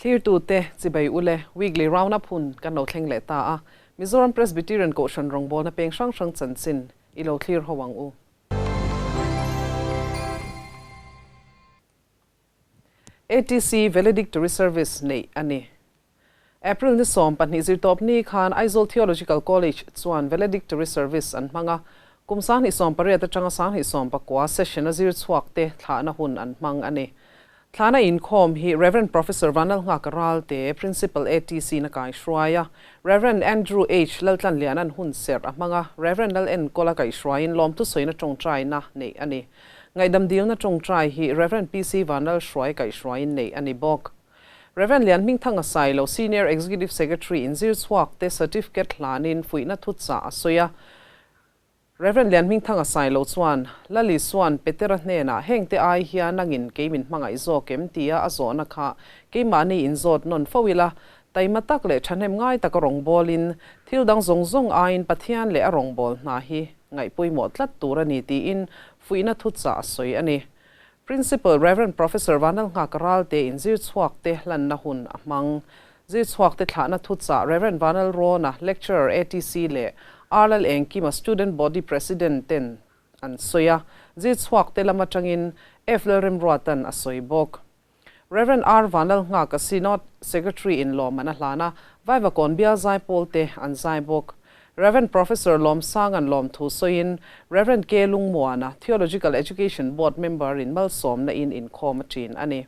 Thlirtute chibai ule, Weekly Roundup hun kan lo thleng leh ta a, Mizoram Presbyterian Kohhran rawngbawlna peng hrang hrang chanchin i lo thlir ho ang u. ATC Valedictory Service neih a ni. April ni 12 zirtawpni khan Aizawl Theological College chuan Valedictory Service an hmang a, kum 2018 atanga 2019 session a zir chhuak te thlahna hun an hmang a ni. Thlahna inkhawm hi Rev. Professor Vanlalnghaka Ralte, Principal ATC na kaihruai a, Rev. Andrew H. Laltlanliana'n hun serh a hmang a, Rev. Lalenkawla kaihhruaiin lawmthusawiina tawngtaina neih a ni. Ngaihdam dilna tawngtai hi Rev. PC Vanlalhruai kaihhruaiin neih a ni bawk. Rev. Lianhmingthanga Sailo, Senior Executive Secretary in zir chhuak te certificate hlanin fuihna thuchah a sawi a. Rev. Lianhmingthanga Sailo chuan, Lal Isua'n Petera hnenah hengte ai hian nangin kei min hmangaih zawk em? tia a zawhna kha keimahni inzawt nawn fo ila, taima tak leh thahnem ngai taka rawngbawlin thil dang zawng zawng aiin Pathian leh a rawngbâwl hna hi ngaihpawimawh tlat tur a ni tiin fuihna thuchah a sawi a ni. Principal Rev. Professor Vanlalnghaka Ralte in zir chhuakte hlanna hun a hmang. Zir chhuakte thlahna thuchah Rev. Vanlalrawna, Lecturer ATC leh Arlal Engkima Student Body President ten an sawi a, zir chhuakte lam atangin F. Lalremruatan a sawi bawk. Rev. R. Vanlalnghaka Synod Secretary in lawmman a hlan a, Vaivakawn bial zaipawlte an zai bawk. Rev. Professor Lawmsanga'n lawmthu sawiin Rev. K. Lungmuana, Theological Education Board member in malsawmna in inkhawm a ṭin a ni.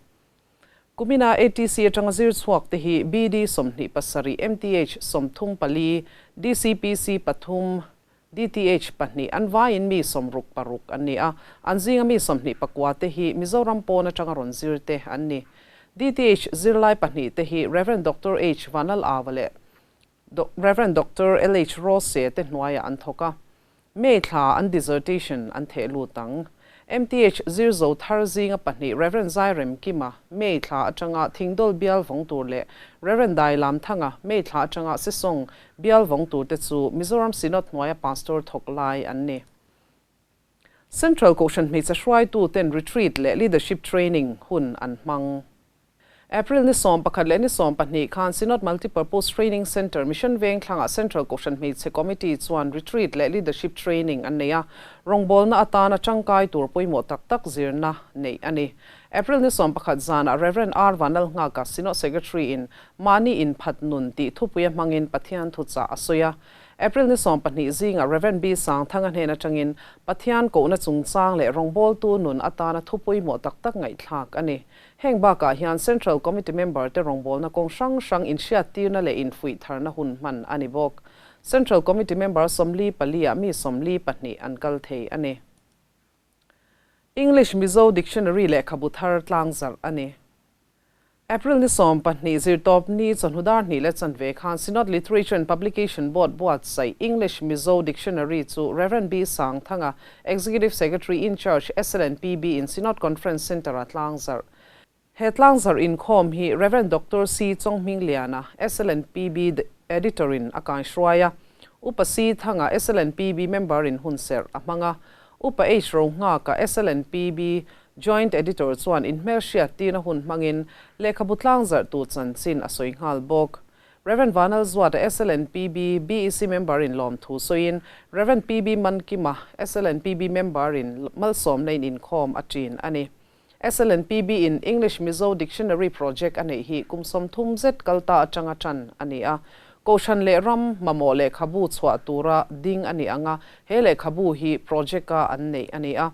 Kumina ATC aṭanga zir chhuak te hi BD 27, MTH 34, DCPC pathum, DTH pahnih an vaiin mi 66 an ni a, an zinga mi 29 te hi Mizoram pawn aṭanga rawn zir te an ni. DTH zirlai pahnih te hi Rev. Doctor H. Vanal Ava leh Rev. Doctor LH. Rose te hnuaiah an thawk a, May thla an dissertation an theh lut ang. MTH zir zo thar zinga pahnih Rev. Zairem Kima, May thla atanga Thingdawl bial vawng tur leh Rev. Dai Lam Thanga, May thla atanga Sesawng bial vawng tur te chu Mizoram Synod hnuaia pastor thawk lai an ni. Central Kohhran hmeichhe hruaitu ten retreat leh leadership training hun an hmang. April ni 11 leh ni 12 khan Synod Multipurpose Training Centre, Mission Veng thlangah Central Kohhran Hmeichhe Committee chuan Retreat leh Leadership Training an nei a, rawngbawlna atana tangkai tur pawimawh tak tak zirna neih a ni. April ni 11 zanah Rev. R. Vanlalnghaka, Synod Secretary in mahni inphat nun tih thupuia hmangin Pathian thuchah a sawi a. April ni 20 zingah Rev. B. Sangthanga hnen atangin Pathian kohna chungchang leh rawngbawltu nun atana thu pawimawh tak tak ngaihthlak a ni. Heng bakah hian Central Committee member te rawngbawlna kawng hrang hrang inhriattirna leh infuih tharna hun hman a ni bawk. Central Committee member 44 ah mi 42 an kal thei a ni. English Mizo Dictionary lehkhabu thar tlangzarh a ni. April ni 12 zirtawp ni chawhnu dar hnih leh chanve khan Synod Literature and Publication Board buatsaih English Mizo Dictionary chu Rev. B. Sangthanga, Executive Secretary in Charge, SLNPB in Synod Conference Centre-a tlangzarh. He tlangzarh inkhawm hi Rev. Doctor C. Chonghmingliana, SLNPB Editor-in a kaihruai a, Upa C. Thanga, SLNPB Member-in hunserh a hmang a, Upa H. Rohnghaka, SLNPB Joint Editor chuan inhmelhriat tirna hun hmangin lehkhabu tlangzarh tur chanchin a sawi nghal bawk. Rev. Vanal Zuata SLNPB BEC member in lawmthu sawiin Rev. PB Mankima SLNPB member in malsawmna in inkhawm a ṭin a ni. SLNPB in English Mizo Dictionary Project a neih hi kum 30 zet kal ta aṭanga ṭan a ni a. Kohhran leh ram mamawh lehkhabu chhuah tura ding a ni ang a, he lehkhabu hi project-a an neih a ni a.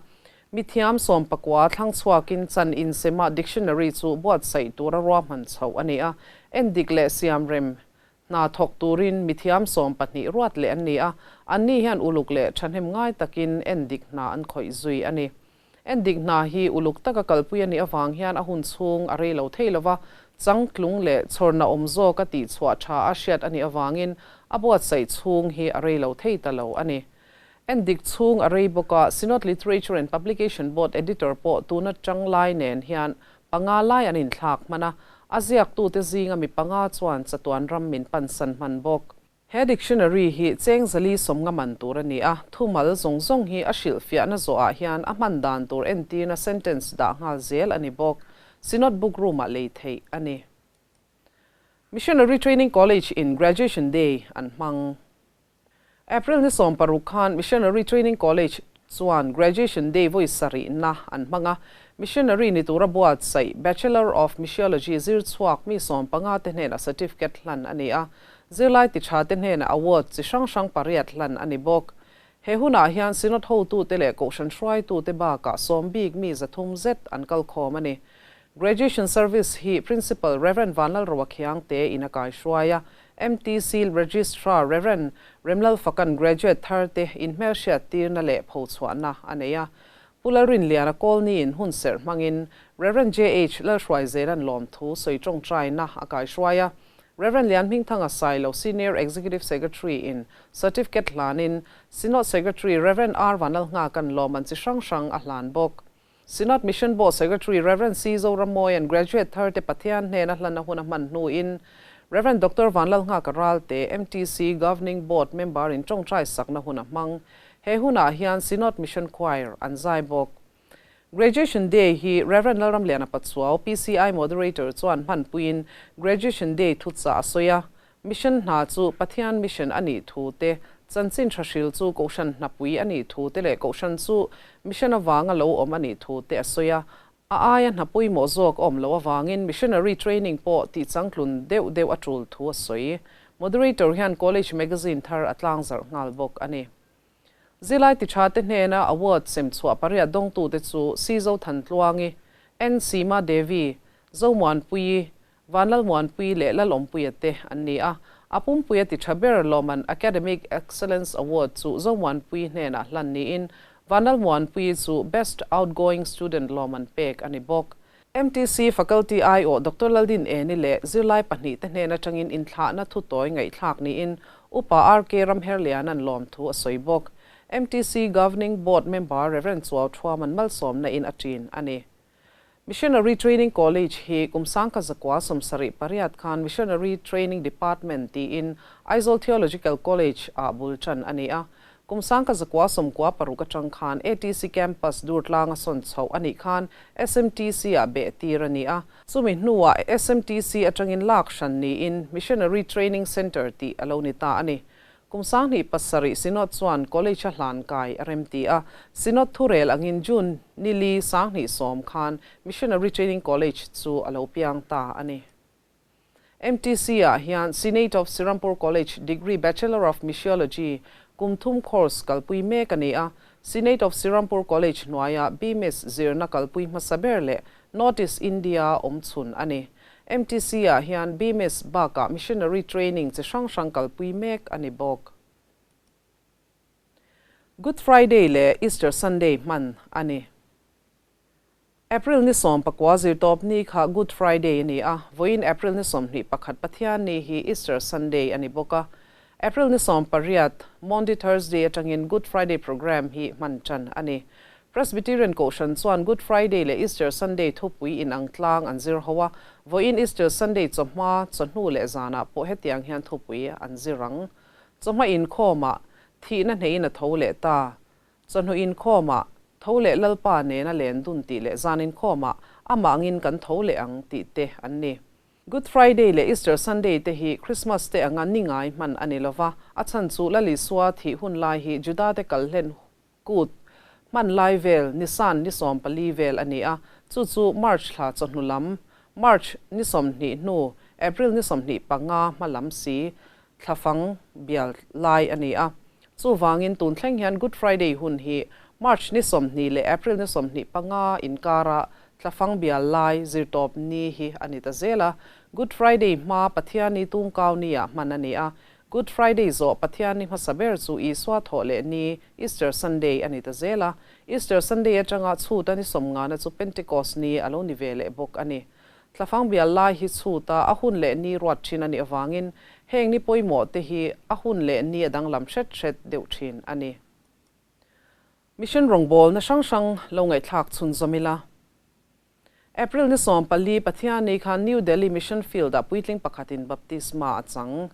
Mithiam 19 thlang chhuakin chan insema dictionary chu buatsaih tura ruahman chhoh a ni a, endik leh siamrem hna thawk turin mithiam 12 ruat leh an ni a, anni hian uluk leh thahnem ngai takin endik hna an khawih zui a ni. Endik hna hi uluk taka kalpui a nih avang hian a hun chhung a rei lo thei lova, changtlung leh chhawrna awm zawka tihchhuah tha a hriat a nih avangin a buatsaih chhung hi a rei lo thei ta lo a ni. Endik chhung a rei bawk a, Synod Literature and Publication Board Editor pawh tuna tang lai nen hian panga lai an inthlak hman a, a ziaktute zinga mi panga chuan chatuan ram min pansan hman bawk. He dictionary hi cheng 450 man tur a ni a, thumal zawng zawng hi a hrilhfiahna zawhah hian a hman dan tur entirna sentence dah nghal zel a ni bawk. Synod Book Room-ah lei theih a ni. Missionary Training College in Graduation Day an hmang. April ni 16 khan Missionary Training College chuan Graduation Day vawi sarihna an hmang a, Missionary ni tura buatsaih Bachelor of Missiology zir chhuak mi 15 te hnenah certificate hlan a ni a, zirlai ti tha te hnenah award chi hrang hrang pariat hlan a ni bawk. He hunah hian Synod hotute leh Kohhran hruaitute bakah sawm bik mi 300 zet an kal khawm a ni. Graduation Service hi Principal Rev. Vanlalroa Khiangte in a kai hruai a, MTC Registrar Rev. Remlalfakan graduate tharte inhmelhriat tirna leh phochhuahna a nei a. Pu Lalrinliana Kawlniin hun serh hmangin Rev. JH Lalhruaizelan lawmthu sawi tawngtaina a kai hruai a. Rev. Lianhmingthanga Sailo Senior Executive Secretary in Certificate hlanin Synod Secretary Rev. R Vanlalnghakan lawman chi hrang hrang a hlan bawk. Synod Mission Board Secretary Rev. C Zorammawian graduate tharte Pathian hnena hlana hun a hman hnuin Rev. Dr. Vanlalnghaka Ralte MTC Governing Board member in tawngtai sakna hun a hmang. He hunah hian Synod Mission Choir an zai bawk. Graduation Day hi Rev. Lalramliana Pachuau PCI Moderator chuan hman puiin Graduation Day thuchah a sawi a. Mission hna chu Pathian Mission a nih thu te, chanchin tha hril chu Kohhran hnapui a nih thu te leh Kohhran chu Mission avanga lo awm a nih thu te a sawi a. A aia hnapui mawh zawk awm lo avangin Missionary Training pawh tih changtlun deuh deuh a tul thu a sawi. Moderator hian College Magazine thar a tlang zarh nghal bawk a ni. Zilai ti tha te hnena award sem chhuah pariat dawngtute chu C Zothantluangi, N Seema Devi, Zomuanpuii, Vanlalmuanpui leh Lalawmpuia te an ni a. A pumpuia ti tha ber lawman Academic Excellence Award chu Zomuanpui hnenah hlan niin Vanlalmuanpui chu Best Outgoing Student lawman pek a ni bawk. MTC Faculty aiawh Dr. Laldin Eni leh zirlai pahnih te hnen atangin inthlahna thu tawi ngaihthlak niin Upa RK Ramherlianan lawm thu a sawi bawk. MTC Governing Board member Rev. Chuau Thuaman malsawmna in a ṭin a ni. Missionary Training College hi kum 1978 khan Missionary Training Department tiin Aizawl Theological College ah bul ṭan a ni a. Kum 1996 aṭang khan ATC Campus Durtlang a sawn chhoh a nih khan SMTC ah beh tir a ni a. Chumi hnuah SMTC aṭangin lak hran niin Missionary Training Centre tih a lo ni ta a ni. Kum 2007 Synod chuan College a hlan kai a rem ti a. Synod thurel angin June 4 2010 khan Missionary Training College chu a lo piang ta a ni. MTC ah hian Senate of Serampore College Degree Bachelor of Missiology kum thum course kalpui mek a ni a. Senate of Serampore College hnuaia BMIS zirna kalpui hmasa ber leh North East India awm chhun a ni. MTC ah hian BMIS bakah Missionary Training chi hrang hrang kalpui mek a ni bawk. Good Friday leh Easter Sunday hman a ni. April ni 19 zirtawp ni kha Good Friday a ni a, vawiin April ni 21 Pathian ni hi Easter Sunday a ni bawk a. April ni 18 Maundy Thursday atangin Good Friday program hi hman ṭan a ni. Presbyterian Kohhran chuan Good Friday leh Easter Sunday thupui inang tlang an zir ho a, vawiin Easter Sunday chawhma, chawhnu leh zanah pawh hetiang hian thupui an zir ang. Chawhma inkhawmah thihna hneiin a tho leh ta. Chawhnu inkhawmah tho leh Lalpa nena len dun tih leh zan inkhawmah amah angin kan tho leh ang tih te an ni. Good Friday leh Easter Sunday te hi Christmas te anga ni ngai hman a ni lova, a chhan chu Lal Isua thih hun lai hi Juda te kal hlen kut hman lai vel Nisan ni 14 vel a ni a, chu chu March thla chawhnu lam, March ni 20 hnu, April ni 25 hma lam si thlafang bial lai a ni a. Chu wangin tun thleng hian Good Friday hun hi March ni 20 leh April ni 25 inkara thlafang bial lai zirtawp ni hi a ni ta zel a. Good Friday hma Pathian ni tungkau ni ah hman a ni a. Good Friday zawh Pathian ni hmasa ber chu Isua thaw leh ni Easter Sunday a ni ta zel a. Easter Sunday atanga chhuta ni 50 na chu Pentecost ni a lo ni ve leh bawk a ni. Thlafang bial lai hi chhuta a hun leh ni ruat thin a ni awangin heng ni pawimawh te hi a hun leh ni a danglam hret hret deuh thin a ni. Mission rawngbâwl na hrang hrang lo ngaihthlak chhun zawmila. April ni 14 Pathian ni khan New Delhi Mission Field ah puitling pakhatin baptisma a chang.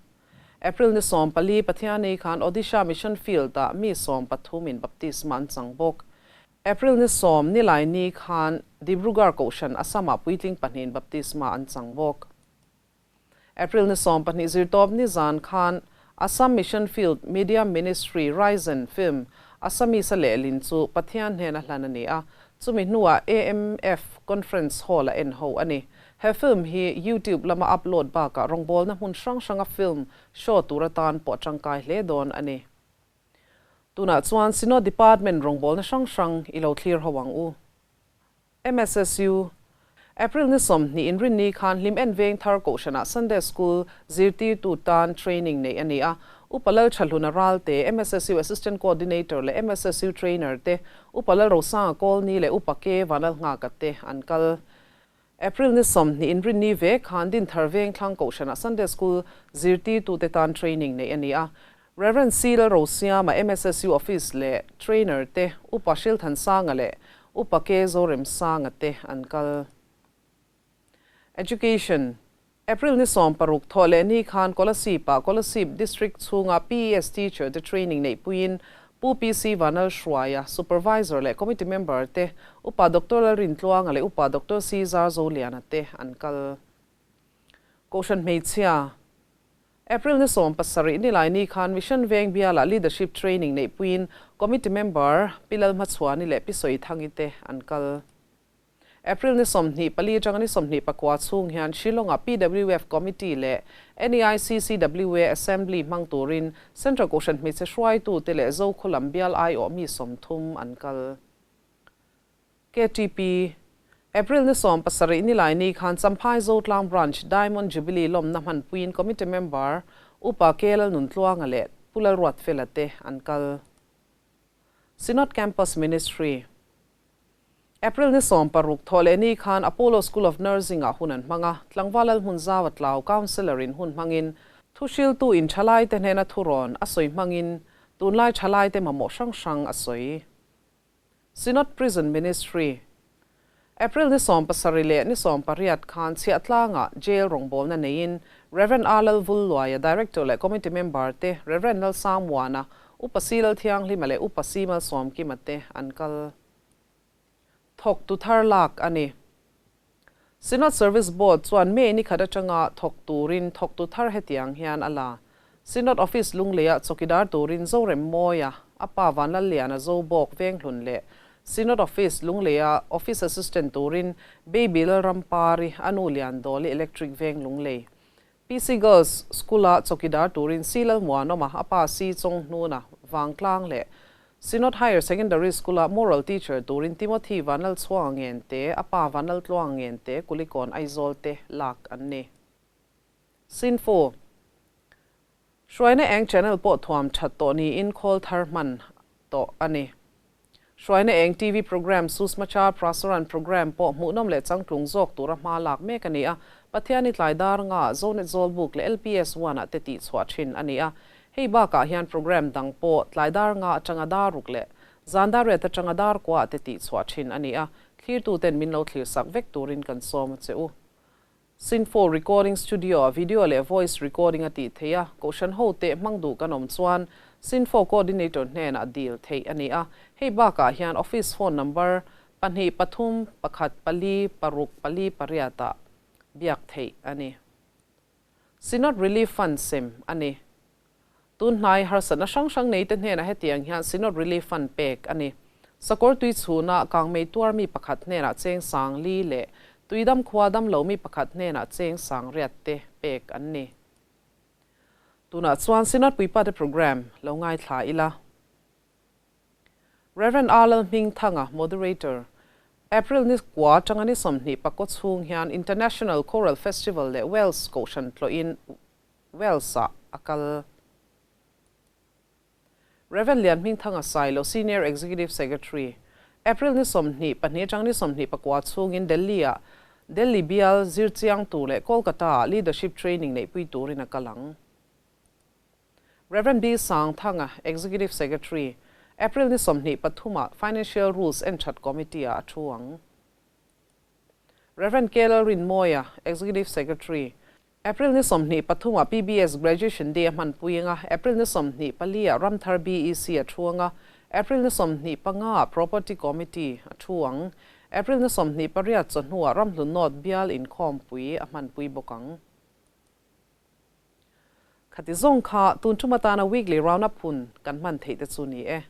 April ni 14 Pathian ni khan Odisha Mission Field ah mi 13 in baptisma an chang bawk. April ni 10 nilai ni khan Dibrugarh Kohhran Assam ah puitling pahnihin baptisma an chang bawk. April ni 12 zirtawp ni zan khan Assam Mission Field Media Ministry Ryzen film Assamese a lehlin chu Pathian hnena hlan a ni a, chumi hnuah AMF Conference Hall-a en ho a ni. He film hi YouTube lama upload bakah rawngbawlna hmun hrang hranga film show tur atan pawh tangkai hle dawn a ni. Tunah chuan Synod Department rawngbawlna hrang hrang i lo thlir ho ang u. MSSU, April ni 20 Inrinni khan Hlim En Veng Thar Kohhranah Sunday School zirtirtu tan training neih a ni a. Upa Lalthahluna Ralte, MSSU Assistant Coordinator leh MSSU Trainer te, Upa Lalrosanga Kawlni leh Upa Ke Vanlalnghaka te an kal. April ni 20 Inrinni ve khan Dinthar Veng Thlang Kohhranah Sunday School zirtirtute tan training neih a ni a. Rev. C. Lalrosiama, MSSU Office leh Trainer te, Upa Hrilthansanga leh Upa K. Zoremsanga te an kal. Education, April ni 16 thawh leh ni khan Kolasib-ah Kolasib District chhunga PES Teacher te training neih puiin Pu PC Vanlalhruaia, Supervisor leh Committee Member te, Upa Doctor Lalrintluanga leh Upa Doctor C. Zarzoliana te an kal. Kohhran hmeichhia, April ni 17 Nilaini khan Mission Veng bialah Leadership Training neih puiin Committee Member Pi Lalhmachhuani leh Pi Sawithangi te an kal. April ni 24 atanga ni 29 chhung hian Shillong-ah PWF Committee leh NEICCWA Assembly hmang turin Central Kohhran hmeichhe hruaitute leh Zokhulam bial aiawh mi 30 an kal. KTP, April ni 17 Nilaini khan Champhai Zotlang Branch Diamond Jubilee lawmna hmanpuiin Committee Member Upa K Lalnuntluanga leh Pu Lalruatfela te an kal. Synod Campus Ministry, April ni 16 thawh leh ni khan Apollo School of Nursing ah hun an hmang a, tlangval Lalhmun Zaua Tlau Counsellor in hun hmangin thuhriltu in thalaite hnena thurawn a sawi hmangin tunlai thalaite mamawh hrang hrang a sawi. Synod Prison Ministry, April ni 17 leh ni 18 khan Chhiahtlangah Jail rawngbawlna neiin Rev. R. Lalvulluaia, Director leh Committee Member te, Rev. Lalsangmuana, Upa Si Lalthianghlima leh Upa Si Malsawmkima te an kal. Thawktu thar lak a ni. Synod Service Board chuan May ni khat atanga thawk turin thawktu thar hetiang hian a la. Synod Office Lungleiah chawkidar turin Zorem Mawia, a pa Vanlalliana Zobawk Venghlun leh Synod Office Lungleiah Office Assistant turin Baby Lalrampari, a nu Liandawli Electric Veng Lunglei. PC Girls School-a chawkidar turin Si Lalmuanawma, a pa Si Chawnghnuna, Vangtlang leh Synod Higher Secondary School-a Moral Teacher turin Timothy Vanlalchhuanga Ngente, a pa Vanlaltluanga Ngente, Kulikawn Aizawl te lak an ni. Sinfo Hruaina eng channel pawh thuam that tawh niin khawl thar hman tawh a ni. Hruaina eng TV programme Susmachar Prasaran programme pawh hmuhnawm leh changtlung zawk tura hma lak mek a ni a, Pathiani tlai dar nga Zonet Zawlbuk leh LPS One ah te tihchhuah thin a ni a. Hei bakah hian programme dang pawh tlai dar nga atanga dar ruk leh zan dar riat atanga dar kua ah te tihchhuah thin a ni a, thlirtuten min lo thlirsak vek turin kan sawm a che u. Sinfo Recording Studio-a video leh voice recording a tih theih a, kohhran ho teh hmang duh kan awm chuan Sinfo Coordinator hnenah deal theih a ni a. Hei bakah hian office phone number pahnih pathum pakhat pali paruk pali pariatah biak theih a ni. Synod Relief Fund sem a ni. Tun hnai harsatna hrang hrang neite hnenah hetiang hian Synod Relief Fund pek a ni. Sakawr tui chhunah kangmei tuar mi pakhat hnenah cheng sang li leh tuidam khua dam lo mi pakhat hnenah cheng sang riat te pek an ni. Tunah chuan Synod Puipate Programme lo ngaithla ila. Rev. R. Lalhmingthanga, Moderator, April ni kua atanga ni 20 chhung hian International Choral Festival leh Wales Kohhran tlawhin Wales-ah a kal. Rev. Lianhmingthanga Sailo, Senior Executive Secretary, April ni 22 atang ni 24 chhungin Delhi-ah Delhi bial zirchiang tur leh Kolkata-ah Leadership Training neihpui turin a kal ang. Rev. B. Sangthanga, Executive Secretary, April ni 23-ah Financial Rules en that Committee-ah a thu ang. Rev. K. Lalrinmawia, Executive Secretary, April ni 23-ah PBS Graduation Day a hmanpui anga, April ni 24-ah Ramthar BEC a thu anga, April ni 25-ah Property Committee a thu ang. April ni 28 chawhnuah Ramhlun North bial inkhawmpui a hmanpui bawk ang. Khati zawng kha tun tum atana weekly round up hun kan hman theih te chu ni e.